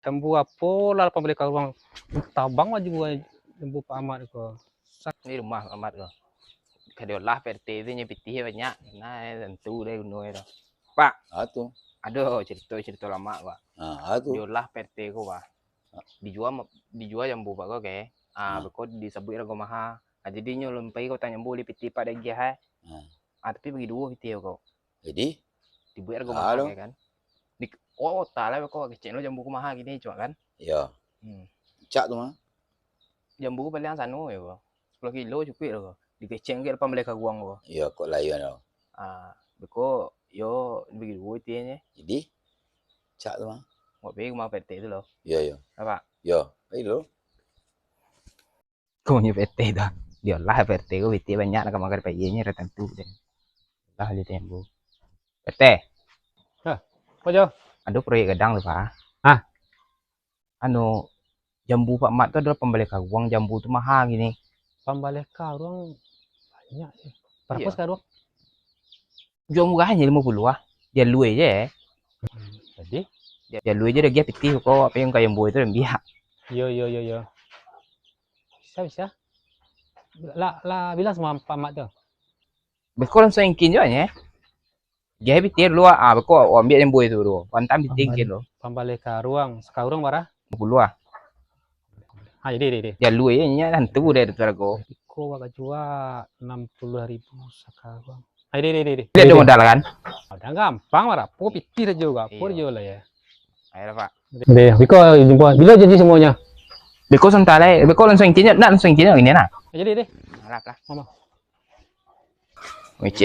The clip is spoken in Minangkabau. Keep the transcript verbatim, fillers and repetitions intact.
Jambu apo lah, lapan baleh karuang. Tabang baju jambu Pak Amat ko. Di rumah Pak Amat ko. Ka diolah Pak R T tu nyo pitih banyak. Nah, tantu deh guno tu. Pak. Ah, tu. Ado cerito-cerito lama, Pak. Ah, ah, tu. Diolah Pak R T ko, Pak. Ah. Dijua, dijua jambu, Pak, ko, ke? Ah, ah. Beko disabuik rago maha. Ah, jadi nyo lompai ko tanyambu di pitih Pak dagiah, eh. Ah. Ah, tapi bagi duo pitih ko. Jadi? Dibuek rago maha, kan? Di, oh, tak lah, beko kecek lo jambu ko maha gini, cuma kan? Iyo. Hmm. Cak tu mah. Jambu ko paliang sano yo, ko. Sapuluah kilo cukuik lo, ko. Dikecek ke lapan baleh karuang, ko. Iyo, kok layan lo. Ah, beko, yo, bagi duo pitih nyo. Jadi? Cak tu mah. Buek pai rumah P T tu lo. Iyo, iyo. Apo? Iyo, pai lo. Ko nyo P T tu. Diolah P T ko, P T banyak nak makan payah nyo, tantu deh. Lah, lihat jambu. P T. Hah, apo, Jo? Ado proyek gadang tu, Pak. Hah? Anu, jambu Pak Mat tu ado lapan baleh karuang, jambu tu maha gini. Lapan baleh karuang banyak sih. Barapo sakaruang? Jual murah nyo limo puluah ah. Dialui je. Hmm, jadi? Dialui je dagiah pitih ko, apo nan ka jambu tu ambiak. Iyo, iyo, iyo, iyo. Bisa, bisa. Lah, lah bilang samo Pak Mat tu. Beko langsuang ingkin juo nyo. Dagiah pitih dulu, ah, beko ambiak jambu tu dulu. Antam pitih ingkin dulu. Lapan baleh karuang, sakaruang bara? Limo puluah ah. Ha, jadi, jadi, jadi. Dialui je, nyo tantu deh tu rago. Iko wak jua anam puluah ribu sakaruang. Ha, jadi, jadi, jadi. Jadi ado modal kan? Modal gampang, barapo pitih ajo, barapo ajo lah yo. Ayolah, Pak. Deh, beko jumpa. Bilo janji samuanyo? Beko sabanta lai, beko langsuang ingkin nyo, nak langsuang ingkin nyo gini nah. Ha, jadi, jadi. Alah, alah. Mama. Ngecek